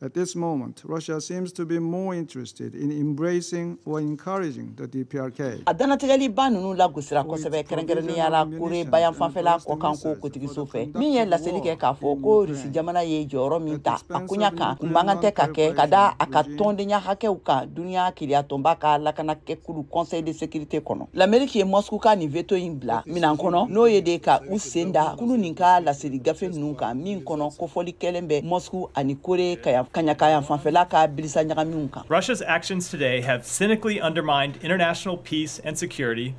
At this moment, Russia seems to be more interested in embracing or encouraging the DPRK. A dantigɛliba ninnu lagosira kosɛbɛ, kɛrɛnkɛrɛnnenya la Kore bayan fanfɛla kɔkanko kotigiso fɛ, min ye laseli kɛ k'a fɔ ko Rusi jamana ye jɔyɔrɔ min ta a koɲa kan, kun man kan tɛ ka kɛ ka da a ka tɔndenya hakɛw kan duniya keleyatɔnba ka lakanakɛkulu Conseil de sécurité kɔnɔ. Lameriki ye Moscou ka nin veto in bila minan kɔnɔ, n'o ye de ka u sen da kulu nin ka laseli gafe ninnu kan, min kɔnɔ kofɔli kɛlen bɛ Moscou ani Kore kaɲakayan fanfɛla ka bilisa ɲagamiw kan. Russia's actions today have cynically undermined international peace and security,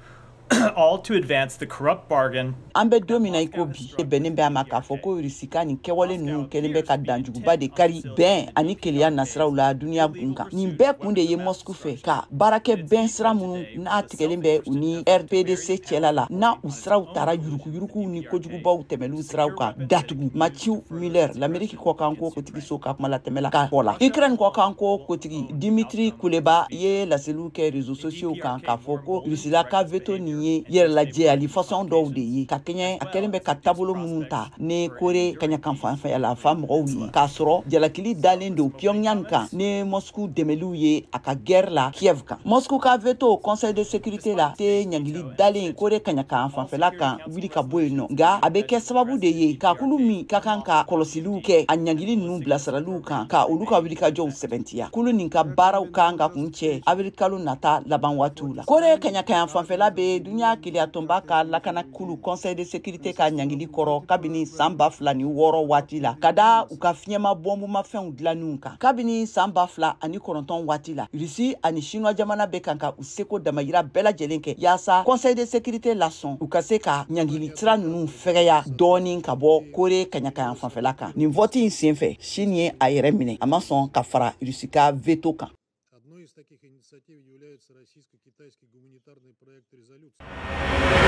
all to advance the corrupt bargain. An bɛ don min na i ko bi, e bɛnnen bɛ a ma k'a fɔ ko Rusi ka nin kɛwale ninnu kɛlen bɛ ka danjuguba de kari bɛn ani keleya nasiraw la duniya gun kan. Nin bɛɛ kun de ye Moscou fɛ ka baarakɛ bɛn sira minnu n'a tigɛlen bɛ u ni RPDC cɛla la, n'a u siraw tara yurukuyurukuw ni kojugubaw tɛmɛliw siraw kan datugu. Matthew Miller, Lameriki kɔkanko kotigiso ka kuma latɛmɛ la ka fɔ la, Ukraine kɔkanko kotigi Dimitri Kuleba ye laseliw kɛ réseaux sociaux kan k'a fɔ ko Rusila ka veto nin ye yɛrɛlajɛyali fasɔn dɔw de ye ka kɛɲɛ a kɛlen bɛ ka taabolo minnu ta ni Kore kaɲakan fanfɛla fa mɔgɔw ye, k'a sɔrɔ jalakili dalen don Pyongyang kan ni Moscou dɛmɛliw ye a ka guerre la Kiev kan. Moscou ka veto Conseil de sécurité la tɛ ɲangili dalen Kore kaɲakan fanfɛla kan wuli ka bɔ yen nɔ, nka a bɛ kɛ sababu de ye ka kulu min ka kan ka kɔlɔsiliw kɛ a ɲangili ninnu bilasiraliw kan, ka olu ka wulikajɔw sɛbɛntiya. Kulu nin ka baaraw kan ka kun cɛ avril kalo nata laban waatiw la. Kore kaɲakayan fanfɛla bɛ duniya keleyatɔnba ka lakana kulu Conseil de sécurité ka ɲangili kɔrɔ kabini san 2006 waati la, ka da u ka fiɲɛma bɔnbumafɛnw dilanniw kan. Kabini san 2009 waati la, Rusi ani Chinois jamana bɛ kan ka u seko damayira bɛɛ lajɛlen kɛ yaasa Conseil de sécurité lasɔn, u ka se ka ɲangili sira ninnu fɛgɛya dɔɔni ka bɔ Kore kaɲakayan fanfɛla kan. Nin vote in senfɛ, Chine ye a yɛrɛ minɛ, a ma sɔn ka fara Rusi ka veto kan. Одной из таких инициатив является российско-китайский гуманитарный проект резолюции.